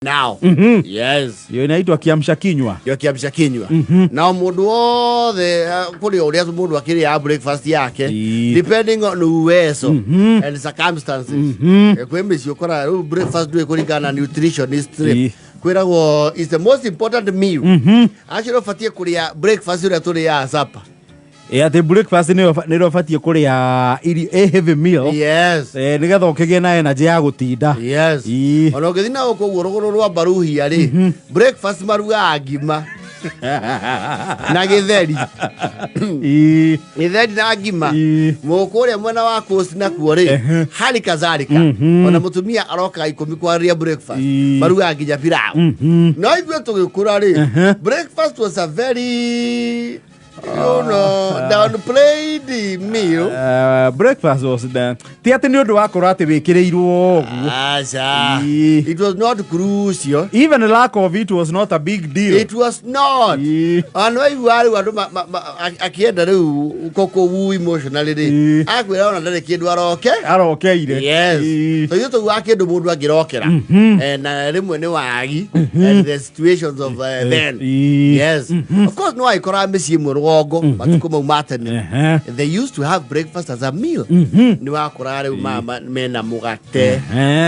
Now, yes. Hiyo inaitwa kiamsha kinywa. Yo kiamsha kinywa. Nao mũndũ wothe kũrĩ o ũrĩa mũndũ akĩrĩaga breakfast yake, depending on uwezo and circumstances. Kwĩ mĩciĩ ũkoraga rĩu breakfast ndũĩ kũringana na nutritionist rĩ, kwĩragwo is the most important meal. Actually ũbatiĩ kũrĩa breakfast ũrĩa tũrĩaga supper. Ĩ atĩ breakfast nĩyo nĩrĩo ũbatiĩ kũrĩa irio a heavy meal. Nĩgetha ũkĩgĩe na energy ya gũtinda. Ona ũngĩthiĩ na gũkũ ũguo rũgũrũ rwa Baruhia rĩ, breakfast marugaga ngima na gĩtheri. Gĩtheri na ngima. Mũkũrĩa mwena wa coast nakuo rĩ, hali kadhalika, ona mũtumia arokaga 10 kwarĩria breakfast. Marugaga nginya pilau. No ithuĩ tũgĩkũra rĩ, breakfast was a very downplayed meal. Breakfast was the ti atĩ nĩ ũndũ wa korwo atĩ wĩkĩrĩirwo ũguo. Aca. It was not crucial. Even lack of it was not a big deal. It was not. Ona waigua rĩu andũ akĩenda rĩu kũkũwu emotionally rĩ, akwĩra ona ndarĩ kĩndũ aroke arokeire. Yes. So ithuĩ tũguaga kĩndũ mũndũ angĩrokera. Na rĩmwe nĩ wagi and the situations of then. Yes, of course, no agĩkoraga mĩciĩ ĩmwe rũgongo matukũ mau ma tene, they used to have breakfast as a meal. Nĩ wakoraga rĩu mama mena mũgate.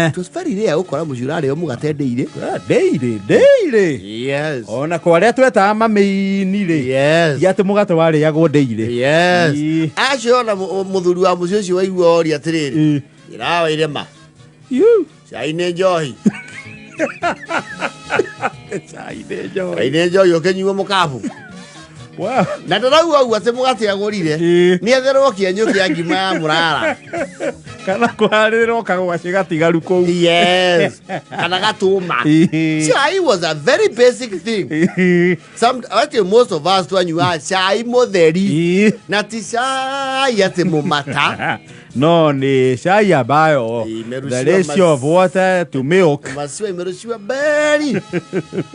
It was very rare gũkora mũciĩ ũrarĩo mũgate ndĩirĩ. Ah, daily daily. Ona kwa arĩa twetaga mamĩini rĩ, ti atĩ mũgate warĩagwo daily. Acio ona mũthuri wa mũciĩ ũcio waigua oria atĩrĩrĩ, ĩrawa irema. Yu. Cai nĩ njohi. Cai nĩ njohi. Cai nĩ njohi ũkĩnyua mũkabu. Na ndĩrauga ũguo atĩ mũgate agũrire, nĩ etherwo kĩenyũ kĩa ngima ya mũrara. Kana kũharĩrĩrwo kagwacĩ gatigaru kũu. Yes, kana gatũma. Cai was a very basic thing. Some, actually, most of us twanyuaga cai mũtheri, na ti cai atĩ mũmata. No nĩ cai ambayo Imerushiwa. The ratio of water to milk. Maciwa imerushiwa mberi,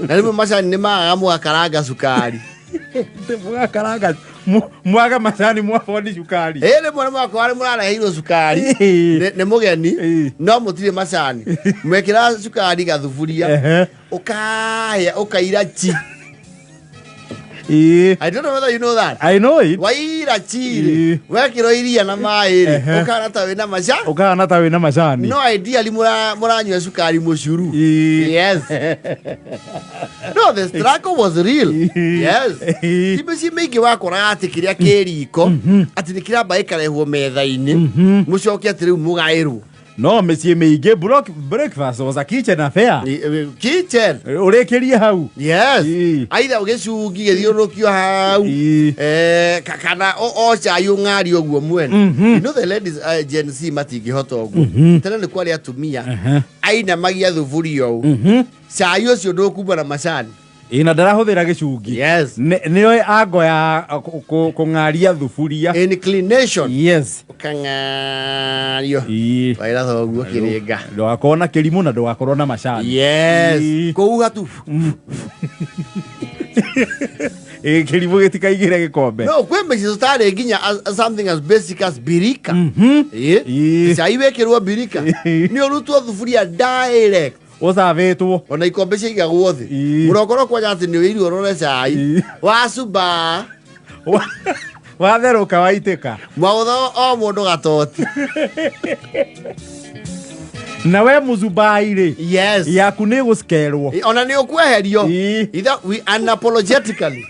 na rĩmwe macani nĩ magaga mũgakaranga cukari. Mũgakaranga mwaga macani mwaboni cukari. Ĩ, rĩmwe nĩ mwakorwo nĩ mũrareheirwo cukari nĩ mũgeni, no mũtirĩ macani, mwekĩra cukari gathuburia, ũkahĩa ũkaira chi. I don't know whether you know that. I know it. Waira chi rĩ, wekĩrwo iria na maĩ rĩ, ũkahana ta wĩna maca ũkahana ta wĩna macani. No ideally mũranyua cukari mũcuru. Yes, no, the struggle was real. Yes. Ti mĩciĩ mĩingĩ wakoraga atĩ kĩrĩa kĩ riko atĩ nĩ kĩramba gĩkarehwo metha-inĩ, mũcoke atĩ rĩu mũgaĩrwo. No mĩciĩ mĩingĩ breakfast was a kitchen affair. Kitchen. Ũrĩkĩrie hau. Yes. Aitha ũgĩcungi gĩthiũrũrũkio hau. Kana o cai ũng'ari ũguo mwene. You know the ladies, Gen Z matingĩhota ũguo. Tene nĩ kwarĩ atumia ainamagia thuburia ũũ, cai ũcio ndũkuma na macani. Ĩ, na ndarahũthĩra gĩcungi. Nĩoĩ ango ya kũng'aria thuburia. Inclination. Yes. Ũkang'ario. Waĩra thoguo kĩrĩnga. Ndũgakorwo na kĩrimũ na ndũgakorwo na macani. Yes. Kũhuha tu. Ĩ, kĩrimũ gĩtikaigĩre gĩkombe. No kwĩ mĩciĩ tũtarĩ nginya something as basic as birika. Ĩ, cai wĩkĩrwo birika nĩ ũrutwo thuburia direct. Ũcabĩtwo. Ona ikombe ciaigagwo thĩ. Mũrokorwo kwanja atĩ nĩ wĩirwo ũrore cai wacuba. Watherũka waitĩka. Maũtho o mũndũ gatoti. Na we mũzubai rĩ, yaku nĩ gũcikerwo. Ona nĩ ũkweherio. Itha we unapologetically.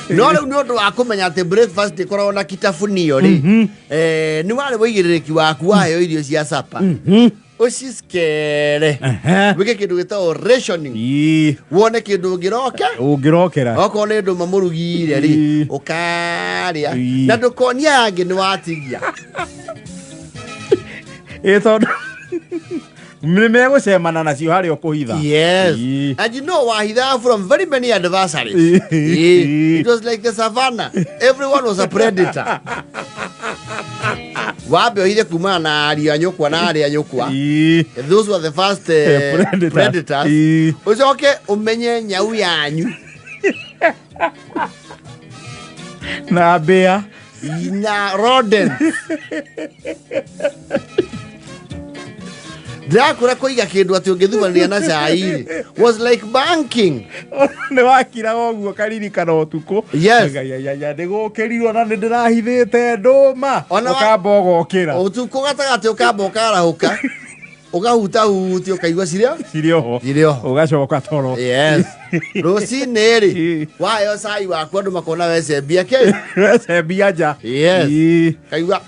No rĩu nĩ ũndũ wa kũmenya atĩ breakfast ĩkoragwo na kitafunio rĩ, nĩ warĩ wĩigĩrĩrĩki waku waheo irio cia supper ũciskere, wĩke kĩndũ gĩtagwo rationing, wone kĩndũ ũngĩroke ũngĩrokera. Okorwo nĩ ndũma mũrugire rĩ, ũkarĩa na ndũkonia yangĩ nĩ watigia. Ĩ, tondũ nĩ megũcemana nacio harĩa ũkũhitha. Yes. And you know wahithaga from very many adversaries. It was like the savannah. Everyone was a predator. Wambe ũhithe kumana na ariũ a nyũkwa na arĩ a nyũkwa. Those were the first Predators. predators. Ũcoke ũmenye nyau yanyu. Na mbĩa. Na rodents. Ndĩrakũra kũiga kĩndũ atĩ ũngĩthubanĩria na cai rĩ was like banking. Nĩ wakiraga ũguo karirikana ũtukũ. Yes. Nĩ gũkĩrirwo na nĩ ndĩrahithĩte ndũma. Ũkamba ũgokĩra. Ũtukũ gatagatĩ ũkamba ũkarahũka, ũgahutahutia, ũkaigua cirĩ cirĩ oho. Cirĩ oho. Ũgacoka toro. Yes, rũcinĩ rĩ waheo cai waku, andũ makona wecembia kĩ. Wecembia nja. Yes. Kaigua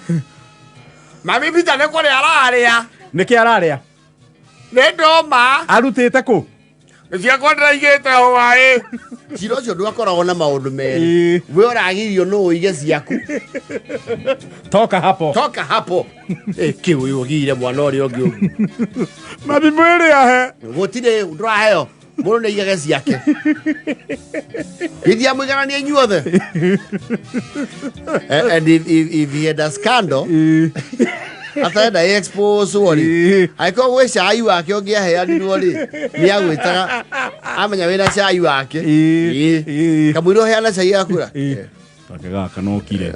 mami Peter nĩ kũrĩa ararĩa. Nĩkĩ ararĩa? Nĩ ndũma. Arutĩte kũ? Nĩ ciakwa ndĩraigĩte hwaĩ. Cira ũcio ndwakoragwo na maũndũ merĩ. We ũragirio nũ ũige ciaku. Toka hapo. Toka hapo. Kĩ ũyũ ũgire mwana ũrĩa ũngĩ ũguo? Mami mwĩrĩ ahe. Gũtirĩ ndũraheo, mũndũ nĩ aigage ciake. Githia mũigananie inyuothe. And if he had a scandal atarenda expose rĩ, angĩkorwo gwĩ cai wake ũngĩaheanirwo rĩ, nĩ agwĩtaga amenya wĩna cai wake. Kamũira ũheana cai akura. Take gaka nokire.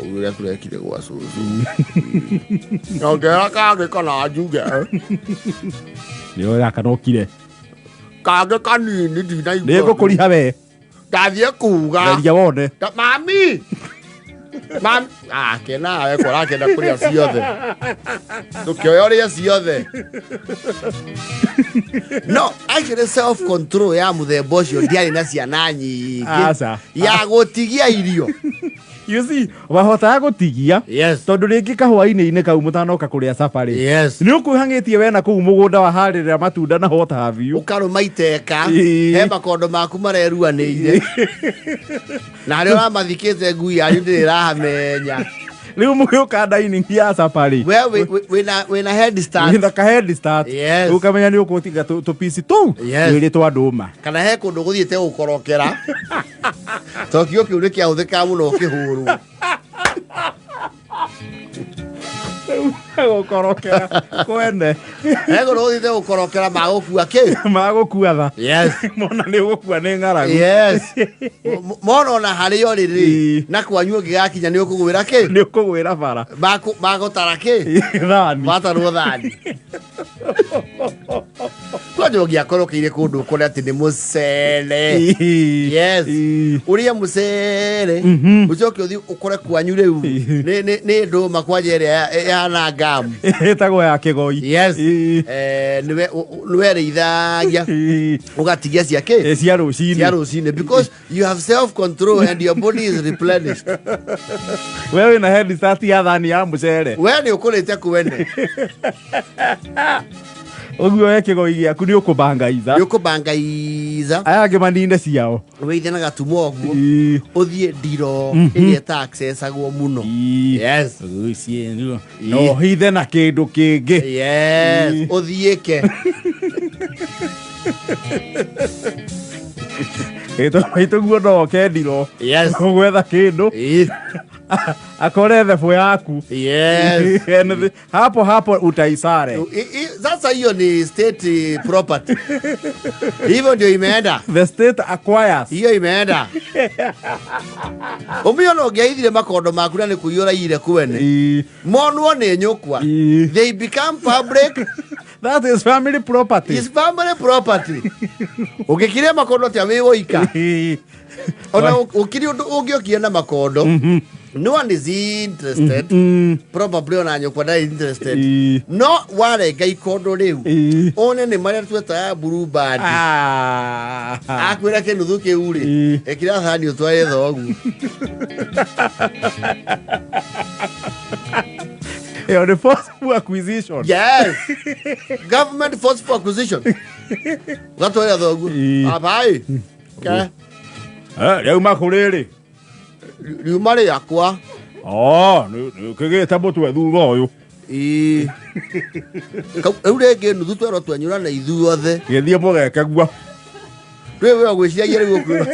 Ũrĩa tũrekire gwa cũcũ, nyongera kangĩ kana njuge. Nĩ gaka nokire. Kangĩ kanini ndinaigua. Nĩ ngũkũriha we. Ndathiĩ kuga. Geria wone. Mami, mami, ah, kenawe ko rakenda kũrĩa ciothe, ndũkĩoya ũrĩe ciothe. No actually self control ya mũthemba ũcio ndiarĩ na ciana nyingĩ Aca. ya gũtigia irio. You see, wahotaga gũtigia. Yes. Tondũ rĩngĩ kahwainĩ-inĩ kau mũtanoka kũrĩa cabarĩ, Yes. nĩ ũkwĩhang'ĩtie wena kũu mũgũnda waharĩrĩra matunda na what have you. Ũkarũma iteka. He makondo maku mareruanĩire na harĩa ũramathikĩte, ngui yanyu ndĩrĩ ĩrahamenya. Rĩu mũgĩũka dining ya cabarĩ, we wĩna head start. Wĩna ka head start. Yes. Rĩu ũkamenya nĩ ũgũtiga tũpici tũu Yes. twĩrĩ twa ndũma. Kana he kũndũ gũthiĩte gũkorokera, to kiugo kĩu nĩ kĩahũthĩkaga mũno ũkĩhũrwo. Gũkorokera kwene. He kũndũ gũthiĩte gũkorokera magũkua kĩ. Magũkua tha. Yes. Mona nĩ ũgũkua nĩ ng'aragu. Yes. Mona ona harĩ o rĩrĩ na kwanyu ũngĩgakinya nĩ ũkũgwĩra kĩ. Nĩ ũkũgwĩra bara. Magũtara kĩ. Thani. Matarwo thani. Kwanja ũngĩakorokeire kũndũ ũkore atĩ nĩ mũcere. Yes. Ũrĩe mũcere, ũcoke ũthiĩ ũkore kwanyu rĩu nĩ ndũma kwanja ĩrĩa ĩhana ngamu. Ĩtagwo ya kĩgoi. Yes. Nĩwe nĩwe rĩithagia, ũgatigia cia kĩ. Cia rũcinĩ. Cia rũcinĩ, because you have self control and your body is replenished. We wĩna head start ya thani ya mũcere. We nĩ ũkũrĩte kwene. Ũguo we kĩgoi gĩaku nĩ ũkũbangaiza. Nĩ ũkũbangaiza. Aya angĩ manine ciao. Wĩithe na gatumo ũguo, ũthiĩ ndiro ĩrĩa ĩta accessagwo mũno. Yes. Na ũhithe na kĩndũ kĩngĩ. Yes, ũthiĩke. Maitũguo no oke ndiro ũgwetha kĩndũ, akore thebũ yaku. Yes. Hapo hapo utaisare. Sasa hiyo ni state property, hivyo ndio imeenda. The state acquires. Hiyo imeenda. Ũmĩona ũngĩaithire makondo maku na nĩ kũiyũra ire kwene, monwo nĩ nyũkwa, they become public. That is family property. Is family property. Ũngĩkiria makondo atĩa wĩ woika? Ona ũkiri ũndũ ũngĩokire na makondo, no one is interested. Probably ona nyũkwa ndarĩ interested. No warenga ikondo rĩu, one nĩ marĩa twetaga Blue Band. Akwĩra kĩnuthu kĩu rĩ, ĩkĩra thani ũtware thoguo. Ĩyo nĩ forceful acquisition. Yes, government forceful acquisition, ũgatwara thoguo. Abai ke. Rĩauma kũrĩ rĩ? Riuma rĩakwa. Oh, nĩ kĩgĩte mũtwe thutha ũyũ. Ĩĩ. Rĩu rĩngĩ nuthu twerwo twenyũrane ithuothe. Gĩthiĩ mũgeke guo. Rĩu we ũgwĩciragia rĩu ũkwĩrwo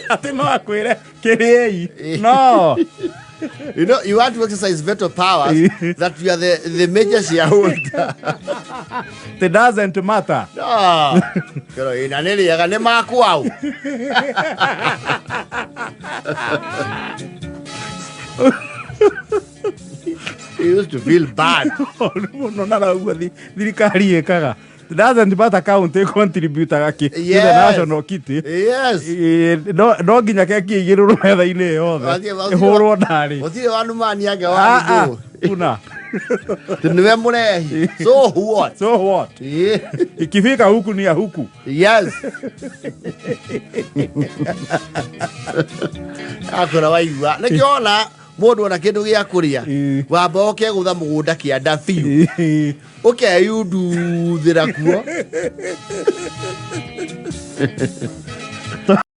atĩ no akwĩre kĩrĩei no. You know, you want to exercise veto powers that you are the major shareholder. It doesn't matter. No. Pero ina nĩ rĩega nĩ makwau. You used to feel bad. Ũru mũno na rauguo thirikari ĩkaga. Doesn't matter county contributaga kĩ to the national kitty. No nginya keki ĩigĩrĩrwo metha-inĩ yothe ĩhũrwo ndarĩ. Gũtirĩ wanumani ange Ah, ah, wanigũ. kuna. Nĩwe mũrehi. So what? So what? Ikifika huku ni ya huku. Yes. Akora waigua. Nĩkĩo ona mũndũ ona kĩndũ gĩa kũrĩa wamba ũkegũtha mũgũnda kĩanda biũ ũkeyunduthĩra kuo.